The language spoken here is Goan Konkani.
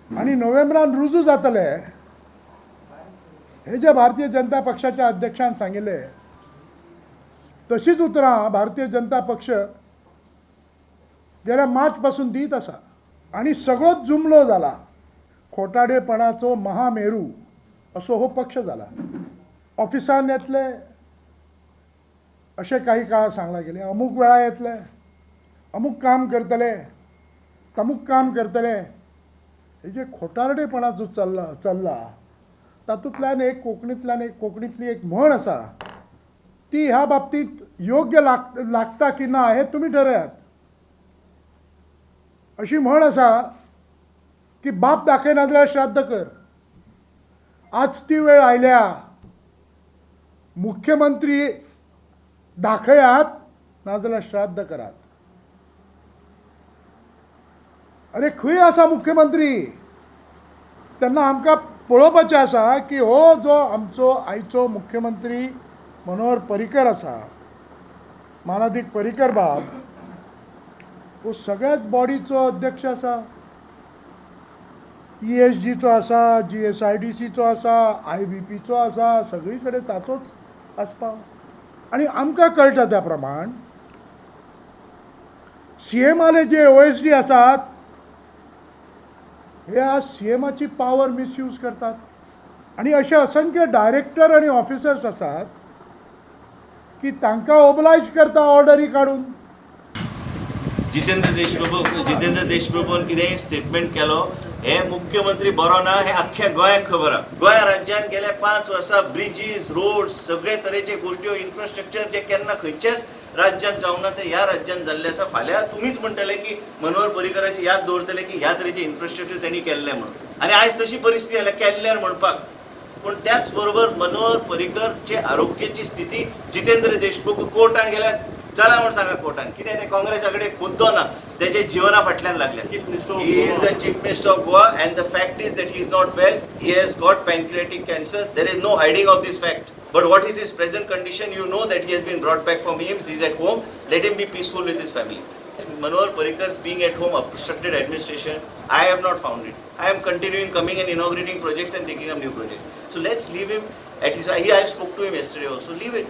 आनी नोव्हेंबरान रुजू जातले हे जे भारतीय जनता पक्षाच्या अध्यक्षान सांगिल्लें, तशीच उतरां भारतीय जनता पक्ष गेल्या मार्च पासून दीत आसा. आनी सगळोच जुमलो जाला. खोटाडेपणाचो महामेरू असो हो पक्ष जाला. ऑफिसान येतले अशें काही काळार सांगलां गेलें, अमूक वेळा येतले, अमूक काम करतले, तमूक काम करतले. हे जे खोटारडेपणा जो चल्ला तातूंतल्यान एक कोंकणींतल्यान एक कोंकणींतली एक म्हण आसा, ती ह्या बाबतींत योग्य लागता की ना हें तुमी ठरयात. अशी म्हण आसा की बाप दाखयना जाल्यार श्राद्ध कर. आज ती वेळ आयल्या. मुख्यमंत्री दाखयात नाजाल्यार श्राद्ध करात. अरे खंय आसा मुख्यमंत्री? तेन्ना आमकां पळोवपाचें आसा की हो जो आमचो आयचो मुख्यमंत्री मनोहर पर्रीकर आसा, मानादीक पर्रीकर बाब, हो सगळ्याच बॉडीचो अध्यक्ष आसा. ESGचो आसा, GSIDCचो आसा, IBPचो आसा, सगळी कडेन ताचोच आसपाव. आनी आमकां कळटा त्या प्रमाण CMआले जे OSD आसात हे आज CMआची पावर मिसयूज करतात. आनी अशे असंख्य डायरेक्टर आनी ऑफिसर्स आसात की तांकां ओबलायज करता ऑर्डरी काडून. जितेंद्र देशप्रभून कितेंय स्टेटमेंट केलो हे मुख्यमंत्री बरो ना हे अख्ख्या गोंयाक खबर आहा. गोंय राज्यान गेल्या 5 वर्सां ब्रिजीस, रोड, सगळे तरेचे गोश्ट्यो, इन्फ्रास्ट्रक्चर जे केन्ना खंयच्याच राज्यान जावंक ना ते ह्या राज्यान जाल्लें आसा. फाल्यां तुमीच म्हणटले की मनोहर पर्रीकराची याद दवरतले की ह्या तरेचें इन्फ्रास्ट्रक्चर तेणी केल्लें म्हणून. आनी आयज तशी परिस्थिती जाल्या केल्ल्यार म्हणपाक. पूण त्याच बरोबर मनोहर पर्रीकरचे आरोग्याची स्थिती जितेंद्र देशमुख कोर्टान गेल्यार चला म्हूण सांगा कोर्टान कितें तें काँग्रेसा कडेन मुद्दो ना, तेजे जिवना फाटल्यान लागल्या. He is the Chief Minister of Goa and the fact is that he is not well. He has got pancreatic cancer. There is no hiding of this fact. But what is his present condition? You know that he has been brought back from AIIMS. He is at home. Let him be peaceful with his family. Manohar Parrikar's being at home obstructed administration. I have not found it. I am continuing coming and inaugurating projects and taking up new projects. So let's leave him at his. I spoke to him yesterday also. Leave it.